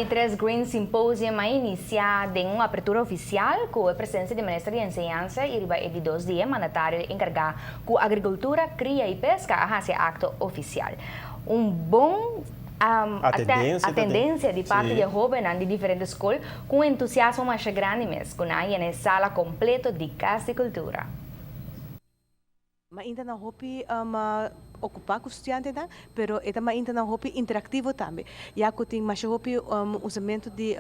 E di tres Green Symposium a inicia den un apertura oficial cu e presencia di Minister di Enseñansa y riba e di dos dia mandatario encarga cu Agricultura, Cria y Pesca a haci acto oficial. Un bon atendencia di parti di hobennan di diferente scol cu un entusiasmo mas grandi mes cu nan yena e sala completo di Cas di Cultura. Mainta nan hopi ocupa cu studiantenan, pero e ta mainta nan hopi interactivo tambe, ya cu tin masha hopi usamento di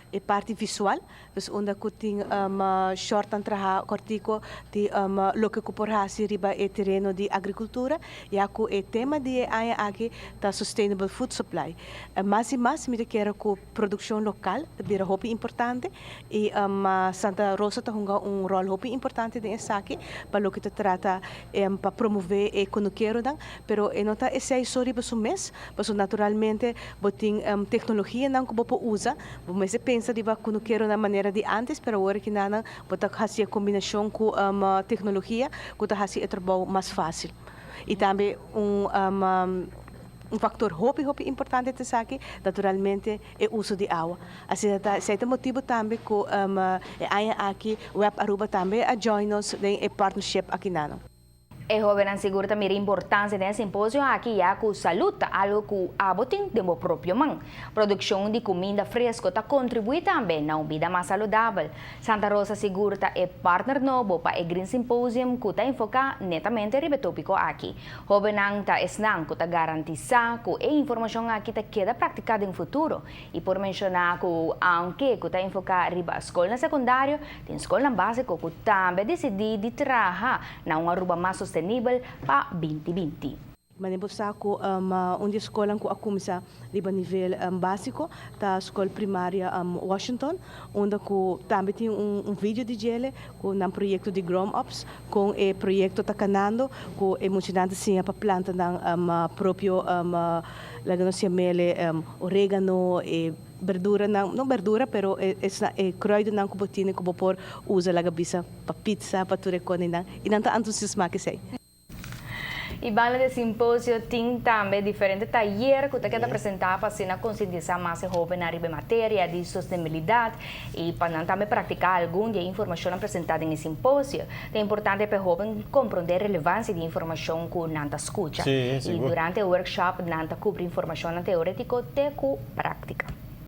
e parti visual, dus unda cu tin shortnan traha cortico di loke cu por haci riba e tereno di agricultura, ya cu e tema di e aña aki ta sustainable food supply. Mas y mas mi ta kere cu produccion local ta bira hopi importante y Santa Rosa ta hunga un rol hopi importante den esaki pa loke ta trata pa promove e cunukeronan, pero e no ta esey so riba su mes, pasobra naturalmente bo tin tecnologianan cu bo por usa. Bo mester pensa riba cunukeronan manera di antes, pero awor kinanan bo ta haci e combinacion cu tecnologia cu ta haci e trabou mas facil. Y tambe un factor hopi hopi importante ta esaki, naturalmente, e uso di awa. Asina ta, esey ta motibo tambe cu e aña aki WEB Aruba tambe a join nos den e partnership akinano. E hobennan sigur ta mira importancia den e simposio aki ya cu salud ta algo cu abo tin den bo propio man. Produccion di cuminda fresco ta contribui tambe na un bida mas saludabel. Santa Rosa sigur ta e partner nobo pa e Green Symposium cu ta enfoca netamente riba e topico aki. Hobennan ta esnan cu ta garantisa cu e informacion aki ta keda practica den futuro y por menciona cu aunke cu ta enfoca riba scolnan secundario, tin scolnan basico cu tambe a dicidi di traha na un Aruba mas sostenibel pa 2020. Mane bo sa cu un di e scolnan cu a cuminsa riba nivel basico ta Scol Primaria Washington, unda cu tambe tin un video di djele cu nan proyecto di Grown Ups, con e proyecto ta canando, cu e muchanan ta siña pa planta nan propio, laga nos yam'ele, oregano, e berduranan, no berdura, pero e kruidennan cu bo tine cu bo por usa, laga bisa, pa pizza, pa tur e cosnan, y nan ta entusiasma cu esey. Y banda di simposio tin tambe diferente tayer cu ta keda presenta pa asina concientisa mas e hobennan riba e materia di sostenibilidad y pa nan tambe practica algun di e informacionnan presenta den e simposio. Ta importante pa e hoben comprende e relevancia di e informacion cu nan ta scucha. Y durante e workshop nan ta cubri informacionnan teoretico te cu practica.